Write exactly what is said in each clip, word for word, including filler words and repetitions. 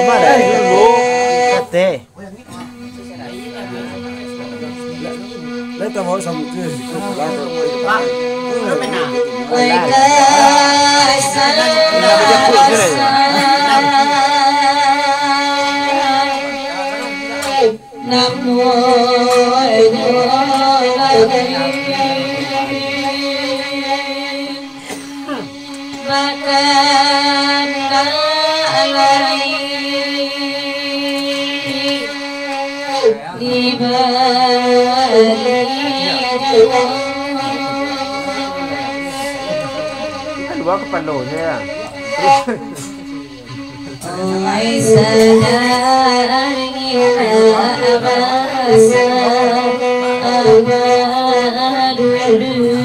Kemarin dulu, kate. Makan lai di balik Kalua kapalonyo, ya. Oi, sadang ilah basa abah dulu.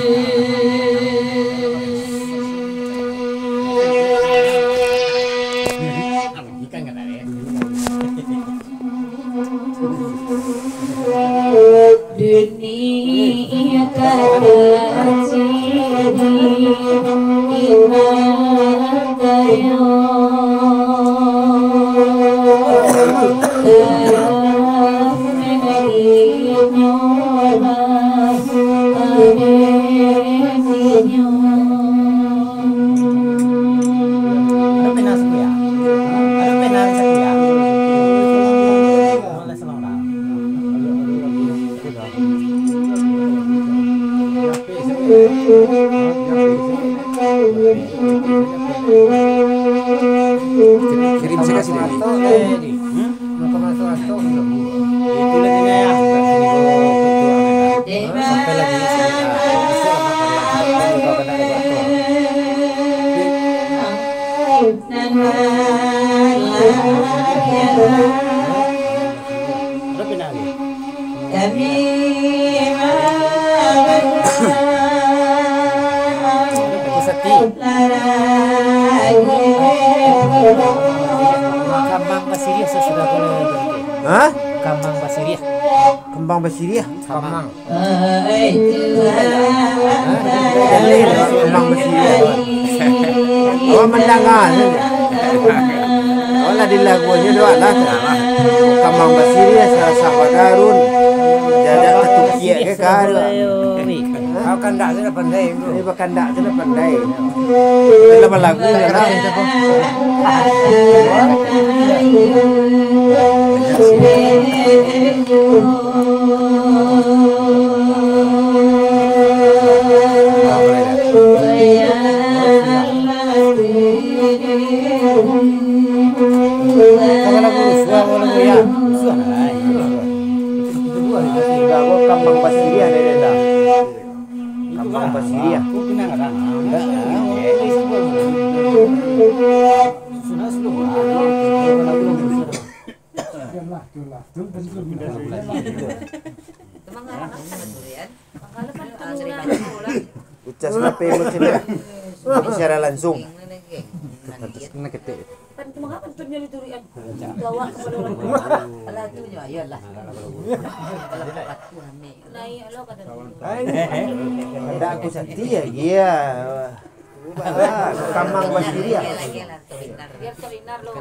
Dunia kata ciri imam kayo. Kirim sajo ka siko. Hmm? Sampai lagi. Kami Kambang basiriah sasudah boleh. Hah? Kambang basiriah. Kambang basiriah? Kambang. Kambang basiriah. Awak mandanga sajo. Awak lah dilaguanyo doa lah. Kambang basiriah, sarasah badarun. Jadak tatuki. Iya, ke kah tu? Kau kandak tu dah pandai, bro. Ini bakandak tu dah pandai. Dalam lagu dah lah. Kawan aku, suah, kawan aku, ya. Suah lah, ya. Kambang basiriah dari dah. Kambang basiriah. Ucas lah pe macam ni. Tapi siaran langsung. Kena ketik. Kan kumaha pantunnya diturian. Bawa kepada orang tua. Alah, tu je, ayolah. Kalau patuh ambil. Naik lo, kata dia. Ada aku sakti ya, iya. Ubahlah, kamang basiriah. Biar solinar lo.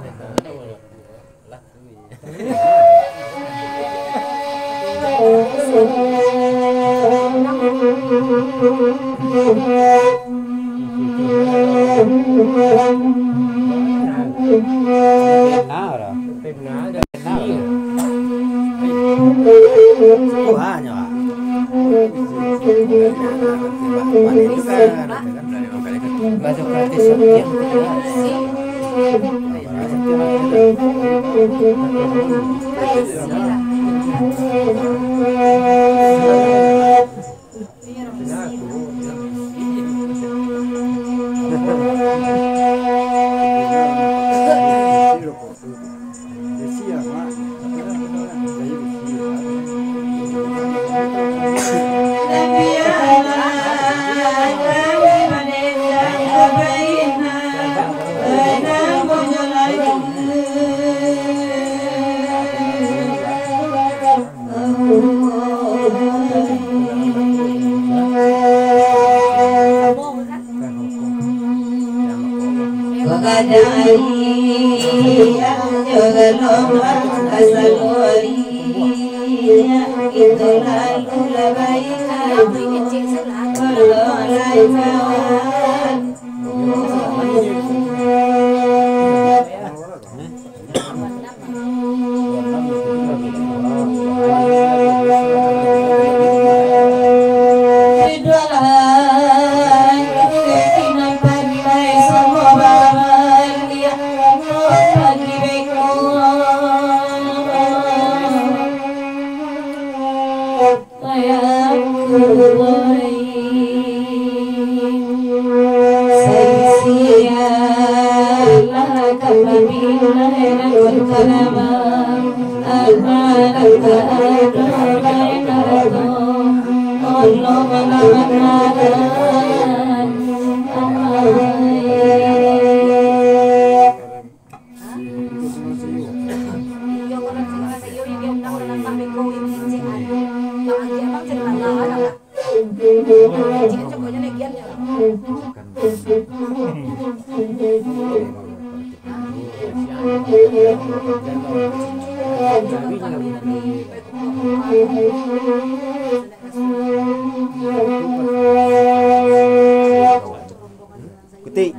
Kutik.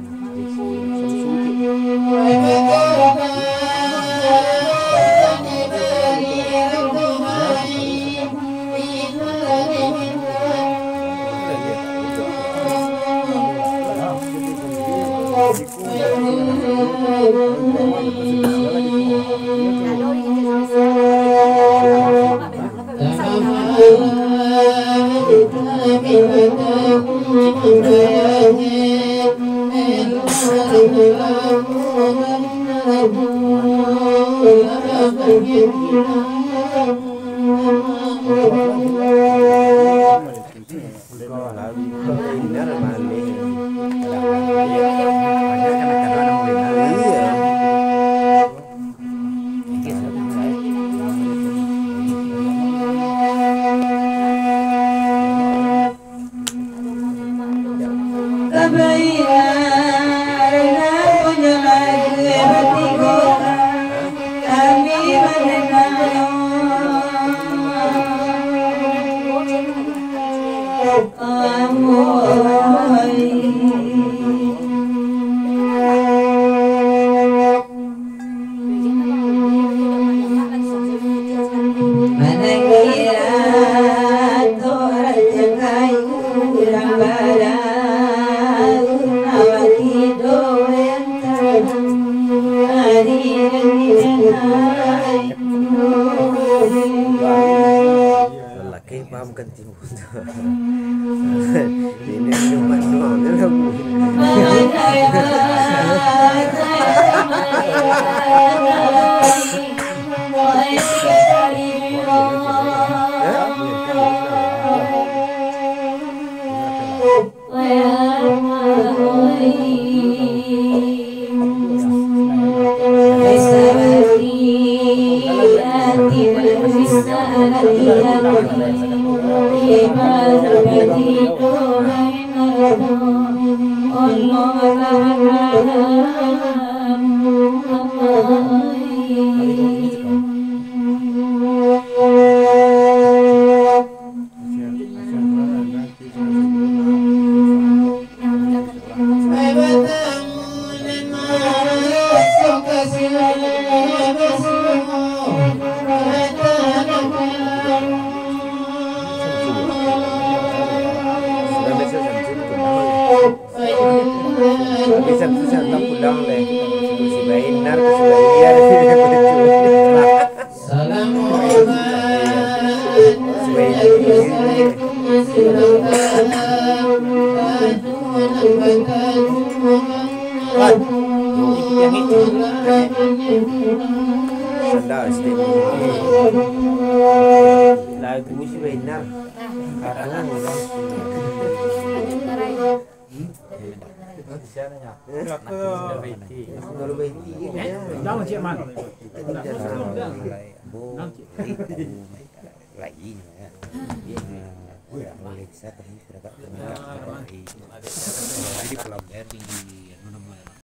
Lelaki paham kan timbul tu. Ini cuma doang je lagu. Bisa, bisa, tak pulang deh. Si Bainar, si Bainar. Lagu si Bainar. Aduh. Dah, Cik Man. Lain, ya. Jadi, kalau dari